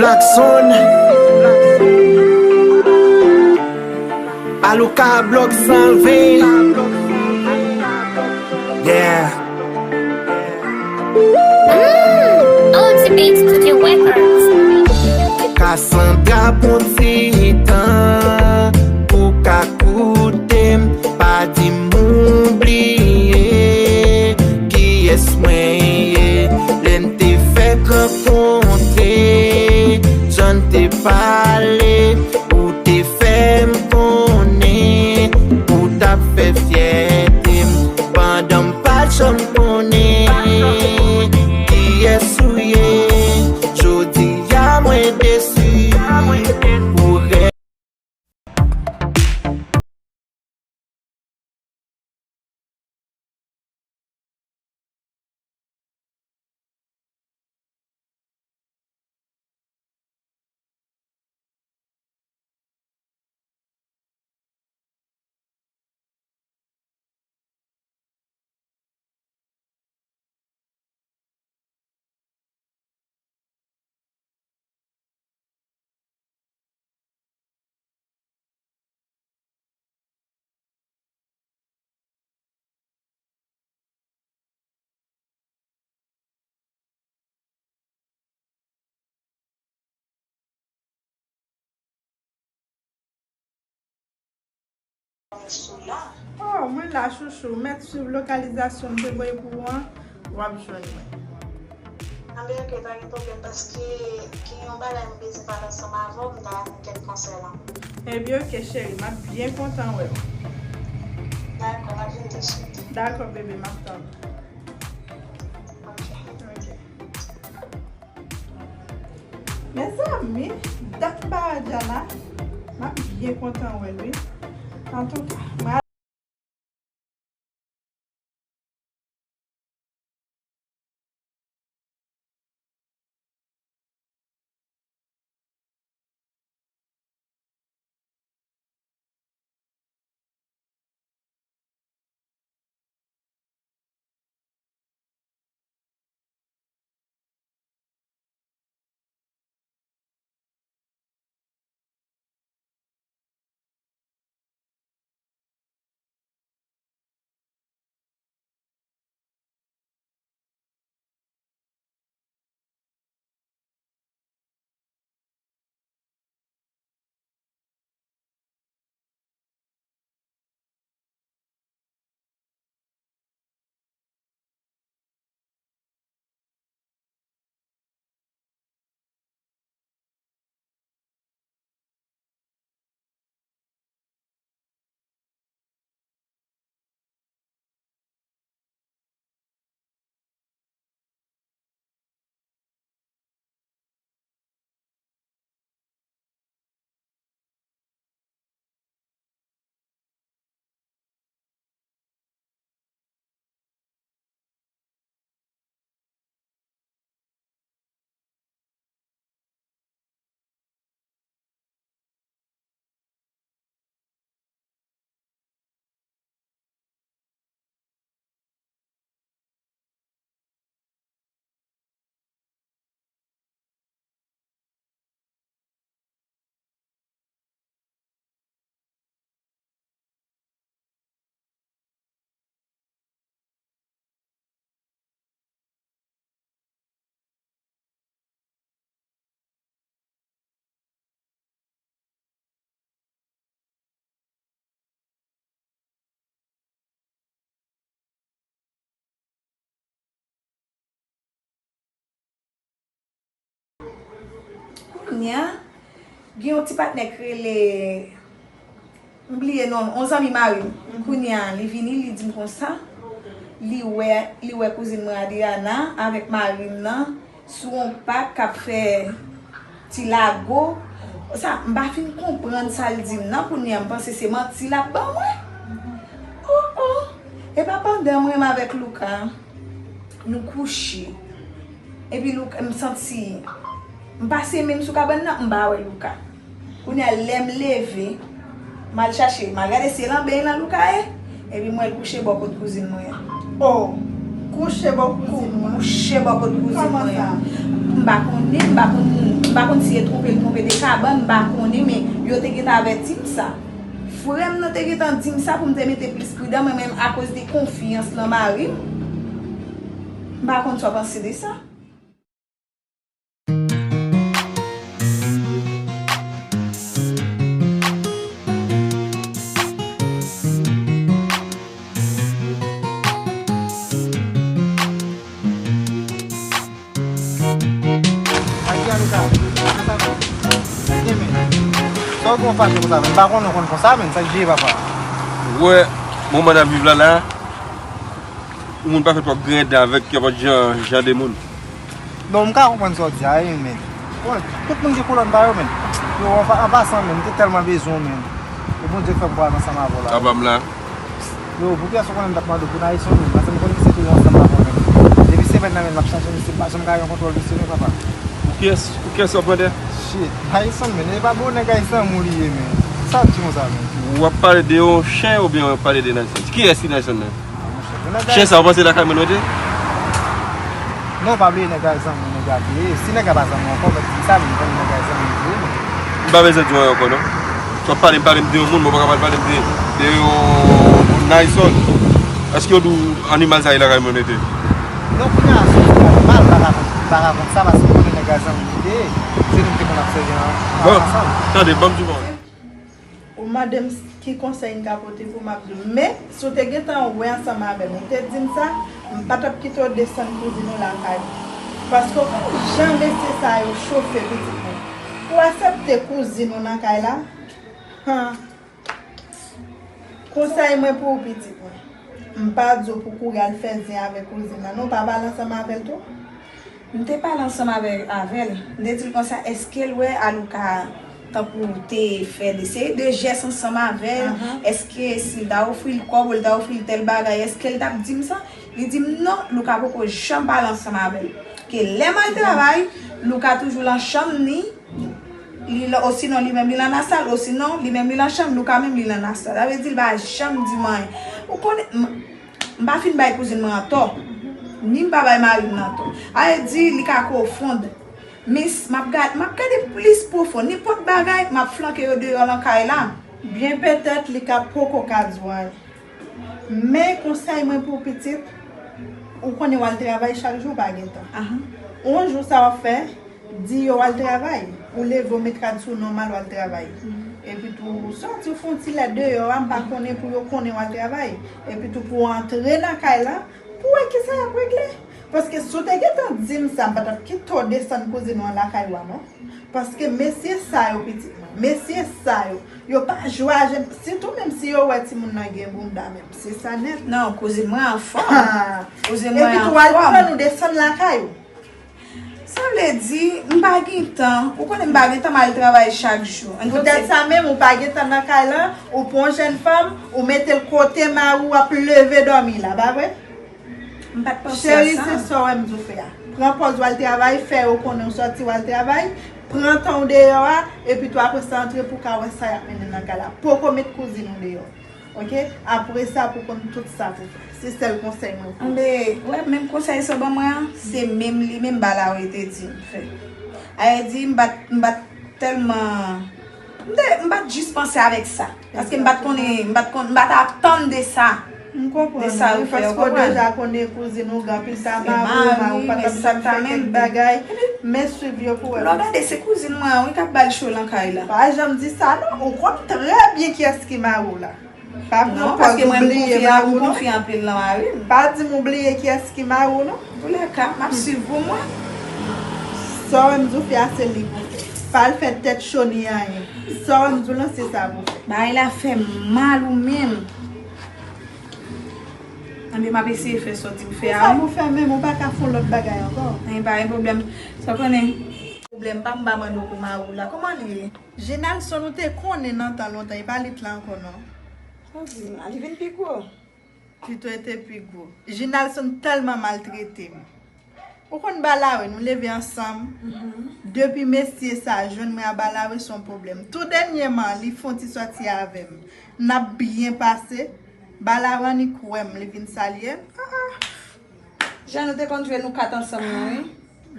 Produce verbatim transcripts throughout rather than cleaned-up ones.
Blackson, Alouka Block san ven. Yeah. Mm, Ultimate Studio Records. Cassandra pran ti tan pou ka koute m, pa di m ou bliye kiyès mwen ye. Lè n te fèk rankontre, jan n te pale, ou te fè m konnen ou t ap fè fyète m, pandan m pa t janm konnen kiyès ou ye. Jodi a mwen desi pou rè. Oh, mwen la, chouchou. Mèt swiv lokalizasyon m te voye pou ou an, w ap jwenn mwen. Anben, ok, pa gen pwoblèm, paske gen yon bagay m bezwen pale ansanm avè w, m ta renmen kèk konsèy la. Ebyen, ok, cheri, m ap byen kontan wè w. Dakò, m ap vin tousuit. Dakò, bebe, m ap tann ou. Ok. Ok. Mezanmi, dat m pa wè Diana, m ap byen kontan wè l, wi. Antouka, m a Kounye a, gen yon ti patnè k rele, m bliye non l, yon zanmi mari m. Kounye a, li vini, li di m konsa, li wè, li wè kouzin mwen Adriana avèk mari m nan sou yon pak k ap fè ti lago. Sa, m pa fin konprann sa l di m nan, kounye a m panse se manti l ap ban mwen. Oh, oh. E pa pandan mwen menm avèk Louka, nou kouche. Epi Louka, m santi, m pase men m sou kabann nan, m pa wè Louka. Kounye a, lè m leve, m al chache, m al gade si e nan beny lan Louka ye. Epi m wè l kouche bò kot kouzin mwen an. Oh, kouche bò kouzin mwen? Kouche bò kot kouzin mwen an. Kòman sa? M pa konnen, m pa konn M pa konn si e twonpe l twonpe de kabann, m pa konnen, men yo te gentan avèti m sa. Frè m nan te gentan di m sa pou m te mete plis pridan, mwen menm akoz de konfyans nan mari m, m pa konn sa w panse de sa. Sa w gen w fache konsa, men m pa konnen w konn konsa, men sa k jere papa. Ou wè moman n ap viv la la, yon moun pa fèt pou ap griyen dan avèk nenpòt jan, jan de moun. Non, m ka konprann sa w di a, wi, men. Bon, tout moun gen kolòn pa yo, men. Yo, an pa- an pasan, men, m te tèlman bezwen w, men. E Bondye k fè m pral ansanm avè w la. Apa m la? Yo, pou kiyès ou konnen m t ap mande w pou Nayson, men? Paske m konn misye toujou ansanm avè w, men. Depi semèn nan, men, m ap chache misye, m pa janm ka gen kontwòl misye, non, papa. Pou kiyès, pou kiyès w ap mande? Shit, Nayson, men, e pa bon nèg Ayisyen ou li ye, men. Sa w ap di konsa, men? W ap pale de yon chen oubyen w ap pale de Nayson? Kiyès ki Nayson nan? Chen sa, w panse lakay mwen nou te? Non, pa bliye nèg la zanmi w, nèg la te ye. Si nèg la pa zanmi w ankò, mèt di sa, men m konnen nèg la zanmi w te ye, men. M pa bezwen di w anyen ankò, non. Si w ap pale, pale m de yon moun, men w pa ka pale, pale m de, de yon Nayson. Èske yo di w animal sa ye lakay mwen nou te? Non, kounye a, si w di animal, m pa ka konn, m pa ka konn sa, paske m konnen nèg la zanmi w te ye. Se nou ki te konn ap sèvi an, an, ansanm. Bon, tande, ban m di w yon bagay. Ou mande m ki konsèy m ka pote pou w, m ap di w. Men, si w te gentan wè ansanm avè m, ou te di m sa, m pa t ap kite w desann kouzin ou lakay ou. Paske w konn jan mesye sa yo chofe pitit mwen. Pou w aksepte kouzin ou nan kay la, han, konsèy mwen pou ou, pitit mwen. M pa di w pou w kouri al fè zen avèk kouzin nan, non, pa pale ansanm avè l tou. M te pale ansanm avè, avè l. M te di l konsa, èske l wè Alouka tankou te fè de seri de jès ansanm avè l? Èske si l ta ofri l kòb ou l ta ofri l tèl bagay, èske l t ap di m sa? Li di m non, Louka poko janm pale ansanm avè l. Ke lè m al travay, Louka toujou lan chanm ni, li lan, osinon li menm li lan nasal, osinon li menm li lan chanm, Louka menm li lan nasal. Sa vle di l pa janm di m anyen. Ou konnen, m, M pa fin bay kouzin mwen an tò, ni m pa bay mari m nan tò. A e di li ka konfonn. Men s- m ap gad, m ap gade plis pwofon. Nenpòt bagay, m ap flanke yo deyò lan kay la. Byen petèt li ka poko ka di w anyen. Men konsèy mwen pou w pitit, ou konnen w al travay chak jou, w pa gen tan. Yon jou sa w ap fè, di yo w al travay. Ou leve, w met rad sou non w, w al travay. Epi tou, ou sòti, w fè yon ti lè deyò a, m pa konnen pou yo konnen w al travay. Epi tou, pou w antre nan kay la, pou w wè kisa y ap regle. Paske si w te gentan di m sa, m pa t ap kite w desann kouzin ou an lakay ou a, non. Paske mesye sa yo, pitit mwen, mesye sa yo, yo pa jwe a je, sitou menm si yo wè timoun nan gen bounda, menm se sa nèt. Non, kouzin mwen anfòm. Kouzin mwen anfòm. Epi tou, w al pran nou desann lakay ou. Sa vle di, m pa gen tan. Ou konnen m pa gen tan, m al travay chak jou. Poutèt sa menm, ou pa gen tan nan kay lan, ou pran yon jèn fanm, ou mete l kote mari w ap leve dòmi la, pa vre? M pa t panse a sa. Cheri, se sa w wè m di w fè a. Pran pòz w al travay, fè yo konnen w sòti w al travay, pran tan w deyò a, epi tou apre sa antre pou w ka wè sa y ap mennen nan kay la. Poko met kouzin ou deyò. Oke? Apre sa, pou konn tout sa pou fè. Se sèl konsèy mwen pou ou. Anben, wè, menm konsèy sa w ban mwen an, se menm li menm Balawe te di m fè. A e di, m pa t, m pa t tèlman, m te, m pa t jis panse avèk sa. Paske m pa t konnen, m pa t konn, m pa t atann de sa. M konprann ou, wi, paske w deja konnen kouzin ou gen anpil tan, mari w, mari w pa t ap janm fè kèk bagay, men swiv yo pou wè. Lè w gade, se kouzin mwen an, wi, k ap ba l cho lan kay la. Pa janm di sa, non. Ou konn trè byen kiyès ki mari w la. Pa pran pòz ou bliye mari w, non. Pa di m ou bliye kiyès ki mari w, non. Antoulèka, m ap swiv pou mwen. Sa w wè m di w fè a, se li pou fè. Pa al fè tèt cho ni anyen. Sa w wè m di w lan, se sa pou fè. Bagay la fè m mal ou menm. Anben, m ap eseye fè sa w di m fè a, wi. Sa pou fè menm, ou pa ka fè yon lòt bagay ankò. Anyen, pa gen pwoblèm. Sa w konnen. Pwoblèm pa m, m pa mande w pou mari w la. Kòman li ye? Jinalson, ou te konnen nan tan lontan, e pa li t la ankò non. Sa w di m la, li vin pi gwo. Pito e te pi gwo. Jinalson tèlman maltrete m. Ou konn Balawe, nou leve ansanm. Depi mesye sa jwenn mwen a Balawe, se yon pwoblèm. Tou dènyèman, li fè yon ti sòti avè m. N ap byen pase. Balawe annik wè m, li vin salye m. Ah, ah. Jan nou te konn jwe nou kat ansanm nan, wi.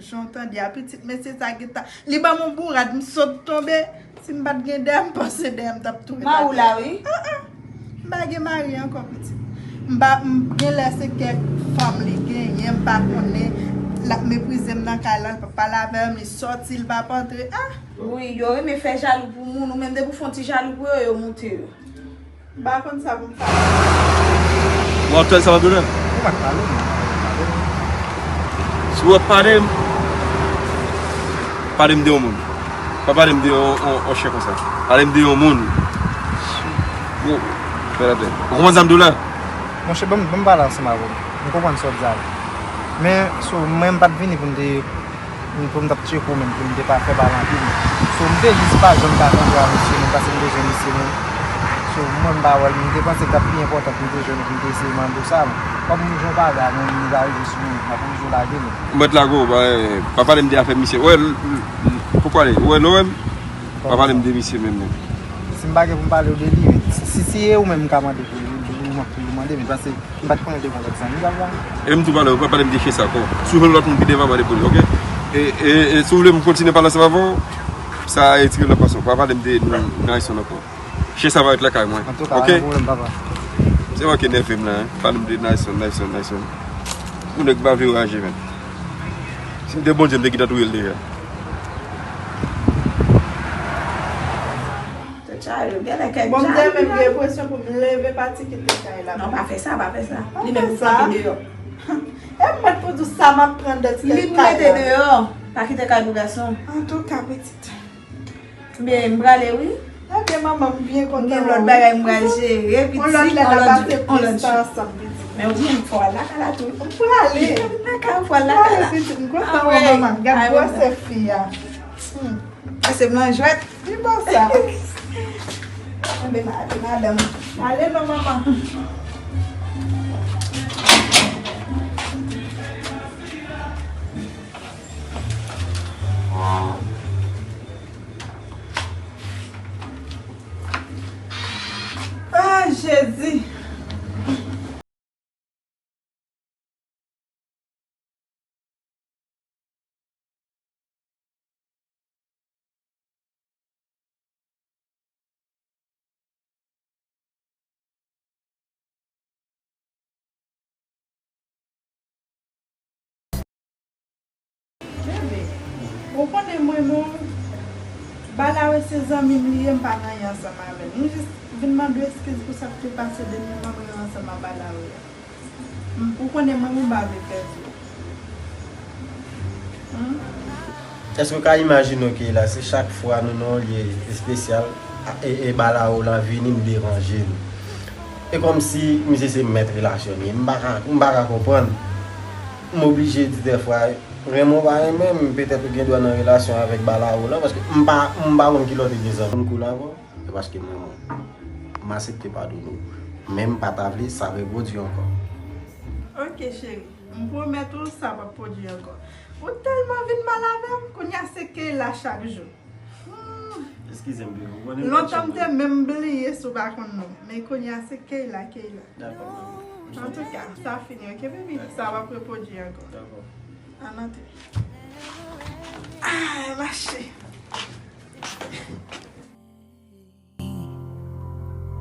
Jan w tande a, pitit mesye sa gentan. Li ban m yon bourad, m sot tonbe. Si m pa t gen dèyè, m panse dèyè m t ap tou ret atè. Mari w la, wi. Ah, ah. M pa gen mari ankò, pitit. M pa, m gen lè se kèk fanm li genyen, m pa konnen. L ap meprize m nan kay la, l p ap pale avè m, li sòti, l p ap antre. Ah! Wi, yo renmen fè jalou pou moun, ou menm depi w fè yon ti jalou pou yo, yo moute yo. M pa konn sa pou m fè. Ou ap fè sa, Abdoulè? Ou pa t pale m. Si w ap pale m, pale m de yon moun. Pa pale m de yon, yon, yon chen konsa. Pale m de yon moun. Bon, fè lapè. Ou konprann sa m di w la? Monchè, ban m, ban m pale ansanm avè w. M konprann sa w ap di a. Men, so, mwen, m pa t vini pou m te pou m t ap tcheke w menm, pou m te pa fè pale anpil. So, m te jis pa janm ka kontre a mesye menm, paske m te jwenn mesye menm. So, mwen, m pa wè l, m te panse l t ap pi enpòtan pou m te jwenn ou, pou m te eseye mande w sa. Kòm m jwenn w pa la, men m ta rive sou mwen, m ap oblije w lage m. M mèt lage w, pa, pa pale m de afè misye. Ou wè, l, l, l, poukwa li? Ou wè, l wè m? Pa pale m de misye menm, menm. Si m pa gen pou m pale w de li, men si, si, si e ou menm m ka mande pou li, ou, ou, ou mande, men paske M pa t konnen te gen lòt zanmi la, la. E m tou pale, ou pa pale m de chen sa ankò. Si w jwenn lòt moun ki devan, pale pou li, oke? E, e, e si w vle m kontinye pale ansanm avè w, sa retire nan pase w. Pa pale m de Nayson ankò. Chen sa va ret lakay mwen, oke? Antouka, pa gen pwoblèm, papa. Se ou ki enève m la, en. Pale m de Nayson, Nayson, Nayson. Ou nèg pa vle raje, menm. Si m te Bondye, m te gentan touye l deja. Tèt chaje, ou genlè kèk jalou. Bon, m te menm gen enpresyon pou m leve pati kite kay la. Non, pa fè sa, pa fè sa. Li menm pou mete deyò. E mwen pou di w sa m ap pran de ti tèt kay la. Li pou mete deyò. Pa kite kay pou gason. Antouka, pitit. Men, m prale, wi. Ebyen, manman, m byen kontan. M gen lòt bagay m pral jere, pitit. On lòt lè n a pase plis tan ansanm, pitit. Men ou menm, fò w al lakay la tou. M prale. M prale, pitit, m kontan, manman. Gad gwosè fi a. Hmm. Pase m nan jwèt. Li bon sa. Anben, ma-, madanm. Ale non, manman. Ah, Jezi. Bebe, ou konnen mwen menm, Balawe se zanmi m li ye, m pa nan anyen ansanm avè l. M jis vin mande w eskiz pou sa k te pase dènyèman mwen ansanm ak Balawe a. M, ou konnen mwen menm m pa vle pèdi w. Hmm? Èske w ka imajine w ke la, se chak fwa nou nan yon lye espesyal, e, e Balawe lan vini, m deranje l. E kòmsi misye se mèt relasyon li ye. M pa ka, m pa ka konprann. M oblije di dèfwa, renmen w pa renmen m, petèt ou gen dwa nan relasyon avèk Balawe lan, paske m pa, m pa konn ki lè w te gen zanmi m koule avè w, se paske m renmen w. M aksepte padone w. Men m pa ta vle sa repwodui ankò. Ok, cheri. M pwomèt ou, sa p ap pwodui ankò. Ou tèlman vin mal avè m, kounye a se Keyla chak jou. Hmm. Eskize m, bebe, ou konnen m pa t janm. Lontan m te menm bliye si w pa konn non. Men kounye a se Keyla, Keyla. Dakò, mami. Antouka, sa fini, ok, baby? Dakò. Sa p ap repwodui ankò. Dakò. Ann antre. Ah, mache.